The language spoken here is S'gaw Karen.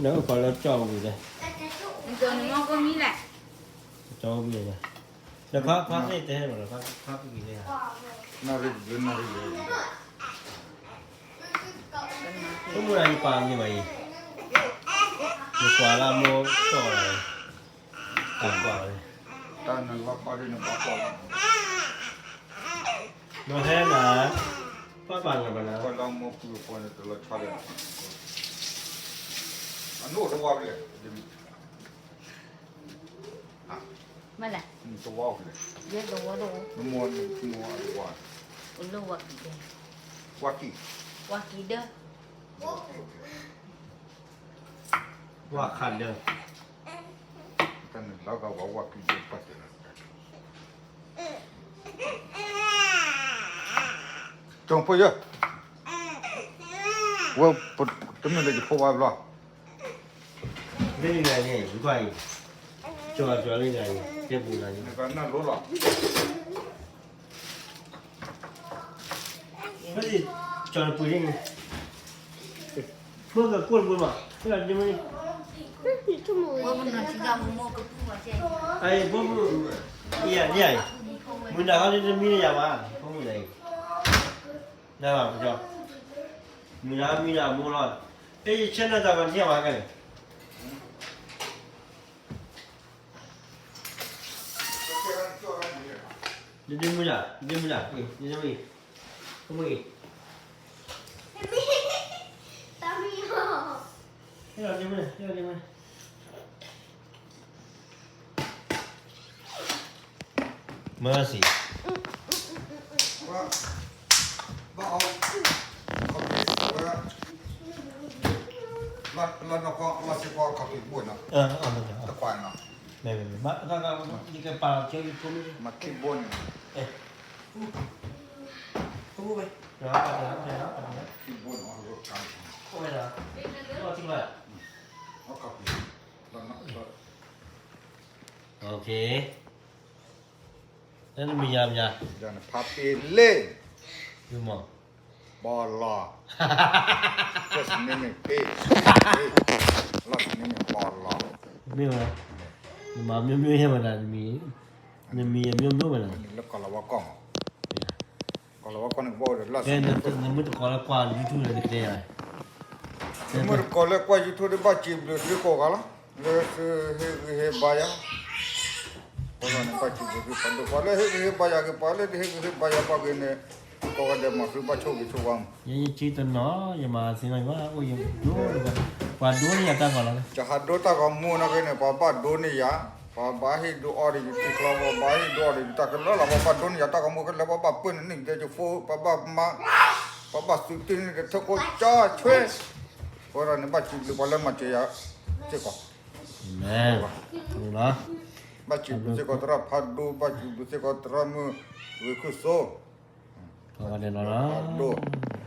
နအိၣ်ခိးလၢကၠီဝံၤလဲၣ်, ကၠီဝံၤလဲၣ်, ဒီးဖါဖါသ့ၣ်တဲဟဲမးလီၤ, ဖါဖါပကံၤသ့ၣ်ဧါ, အိၣ်မူနၤယပာ်မ့ၢ်ဘၣ်အံၤ, ယကွၢ်လၢမိၢ်ကၠီလီၤ, တၢ်ကွၢ်လီၤ, တၢ်နလီၤခီဒ်နဘၣ်ကွၢ်လီၤ, ဒီးဟဲနၤ, ပၢ်ပာ်နၤဘၣ်နၤ, ကွၢ်လၢမိၢ်ပူၤပူၤန့ၣ်တလီၤဆီဒီး, အနိၣ်တဝါဘၣ်လဲၣ်, မ့ၢ်လဲၣ်, တဝါဘၣ်လဲၣ်, ယဲတဝါတဝါ, နမိၢ်နမိၢ်အတဝါ, အိၣ်လၢဝါကံၤဒၢ, ဝါကံၤ, ဝါကံၤဒၢ, ဝါခးဒၢ, တၢ်နလီၤဂာ်ဝဲဝါကံၤဒၢပှၢ်တၢၢ်လီၤ, ကၠီဖိယဲ, ဝဲ, တမ့ၢ်လၢယဖိဝါဘျီ, လၢနဂၤန့ၣ် ယကွၢ်အံၤ, ကၠီကၠီလၢနဂၤအံၤ တဲပူၤနၤန့ၣ်, နကနၢ်လိလီၤ, ကၠီတပူၤန့ၣ်, ဖိကကိၢ်တပူၤမး, ဖိလၢဒ့မုၢ်န့ၣ်, အဖိမုၣ်, အံၤ, မုၢ်နၤဟီဒ်တမံလၢယၤဘၣ်, ဖိမုၣ်နၤအံၤ, နၤဘၣ်ကၠီ, မုၢ်နၤမံနၤအမိၢ်လီၤ, အဲယဆဲးနၤတၢ်မၤန့ၢ်ဘၣ်ကဲန့ၣ် ဒ့မုၢ်ဒၣ်, ဒ့မုၢ်ဒၣ်, ဒ့မုၢ်အံၤ, ဖိမုၣ်အံၤ, ဟဲလီၤဒ့မုၢ်, ဟဲလီၤဒ့မုၢ်, မၢစံး, ဘၣ်အီၤ, ခီပ့ၤဝဲ, လၢနကွၢ်လီၤစ့ၢ်ကီးခီပ့ၤဘိၣ်နီၤ, တခွါနီၤ, မ့ၢ်, ယကပာ်လီၤကၠီဖိမုၣ်, မၤခံဘိန့ၣ်, ခံဘိန့ၣ်, တၢ်နမံၤယၤမံၤ, ယၤနဖးပ့ၤလ့ၣ်, မ့ၢ်, ပီၣ်လီၤ, first name မ့ၢ်ပ့ၤ, last name မ့ၢ်ပီၣ်လီၤ, မ့ၢ်, နမၤမျိုးမျိုးဟဲဝဲဒၣ်, နမံၤအမျိုးမျိုးဝဲဒၣ်, လၢကီၢ်လီၤဝါကီၢ်မး, ကီၢ်လီၤဝါကီၢ်န့ၣ် ကဘၣ်အိၣ်ဒီးလၢ်, နမုၢ်တကိးလၢကွၢ် YouTube န့ၣ်တကတဲယၤ, နမုၢ်တကိးလၢကွၢ် YouTube ဒ်ဘၣ်စံးဘျုးသုကိးဂၤလီၤ, လၢသုဟ့ၣ်ဂံၢ်ဟ့ၣ်ဘါယၤ, အဃိန့ၣ် ဘၣ်စံးဘျုးသုပှၤဒိၣ်, ပှၤလၢဟ့ၣ်ဂံၢ်ဟ့ၣ်ဘါယၤဂ့ၤ, ပှၤလၢတဟ့ၣ်ဂံၢ်ဟ့ၣ်ဘါယၤဘၣ်ဂ့ၤန့ၣ်, ကိးဂၤဒဲးမၤသုဘၣ်ဆိၣ်ဂ့ၤဆိၣ်ဝါမး, ယဲယဆံတနီၤ ယမၤသ့နီၤ ယဘၣ်အိၣ်ယဒိ, ပှၤဒိန့ၢ်ယၤတၢ်ဂီၤလီၤ, ယဟးဒိတၢ်ဂီၤမူနီၢ်ကီၢ်န့ၣ် ပှၤဘၣ်ဒိန့ၢ်ယၤ, ပှၤဘၣ်ဟ့ၣ်ဒုးအီဒံးယထံချီ, ပှၤဘၣ်ဟ့ၣ်ဒုးအီဒံးယတၢ်ခဲလၢာ်လီၤ, ပှၤဘၣ်ဒိန့ၢ်ယၤတၢ်ဂီၤမူခဲလၢာ်, ပှၤဘၣ်ပၢၢ်န့ၣ်န့ၣ် ယတဲကၠိဖိ, ပှၤဘၣ်မၤ, ပှၤဘၣ်သုးတ့ၢ်န့ၣ် တထၢကိကၠီဆွဲ, အဃိဒီးန့ၣ် ဘၣ်စံးဘျုးပှၤလၢမၤစၢၤယၤစ့ၢ်ကီး, ဘၣ်စံးဘျုးစ့ၢ်ကီးသရၣ်ဖးဒိၣ်, ဘၣ်စံးဘျုးစ့ၢ်ကီးသရၣ်မုၣ်ဂ့ၤခုၣ်စိ, ဖးဒိၣ်